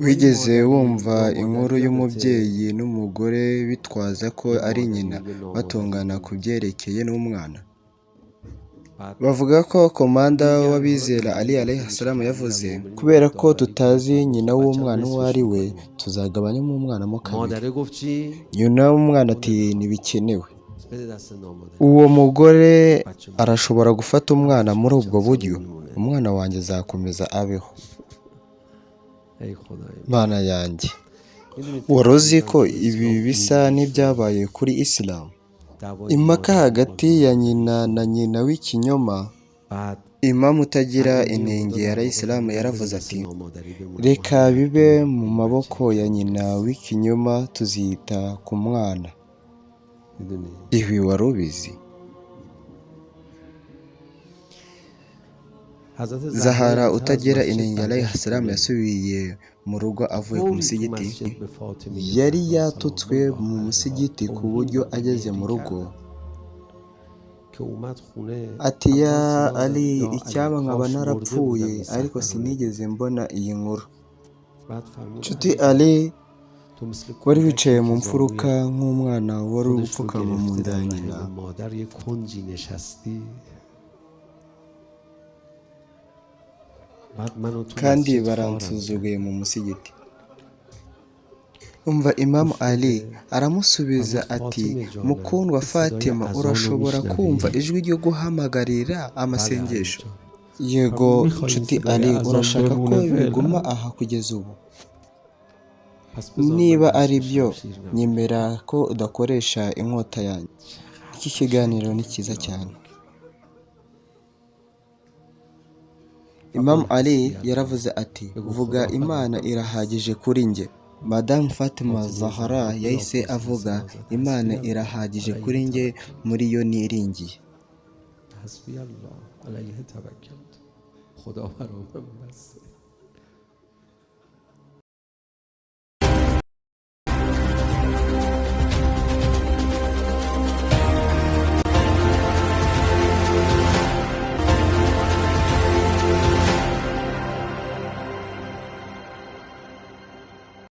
Wigeze wumva inkuru y'umubyeyi n'umugore bitwaza ko ari nyina batongana ku byerekeye n'umwana? Bavuga ko komanda w'abizera Ali alayhi yavuze, kubera ko tutazi nyina w'umwana uwo ari we, tuzagabanyamo umwana mo kabiri. Nyina w'umwana ati ntibikenewe. Uwo mugore arashobora gufata umwana muri ubwo buryo, umwana wanjye azakomeza abeho. Mana yanjye, wari uzi ko ibi bisa n'ibyabaye kuri Isilamu? Impaka hagati ya nyina na nyina w'ikinyoma. Imamu utagira inenge alayhi yaravuze ati reka bibe mu maboko ya nyina w'ikinyoma, tuzita ku mwana. Ibi wari ubizi? Zahara utagira inenge alayhi yasubiye mu rugo avuye ku musigiti. Yari yatutswe mu musigiti ku buryo ageze mu rugo ati ya Ali, icyaba nkaba narapfuye ariko sinigeze mbona iyi nkuru. Nshuti Ali wari wicaye mu mfuruka nk'umwana wari gupfukama mu nda ya nyina. Kandi baransuzuguye mu musigiti. Umva Imamu Ali aramusubiza ati mukundwa Fatima, urashobora kumva ijwi ryo guhamagarira amasengesho? Yego nshuti Ali, urashaka ko biguma aha kugeza ubu? Niba ari byo, nyemera ko udakoresha inkota yanjye. Iki kiganiro ni cyiza cyane. Imam Ali yaravuze ati vuga Imana irahagije kuri njye. Madamu Fatima Zahara yahise avuga Imana irahagije kuri njye, muri yo niringiye.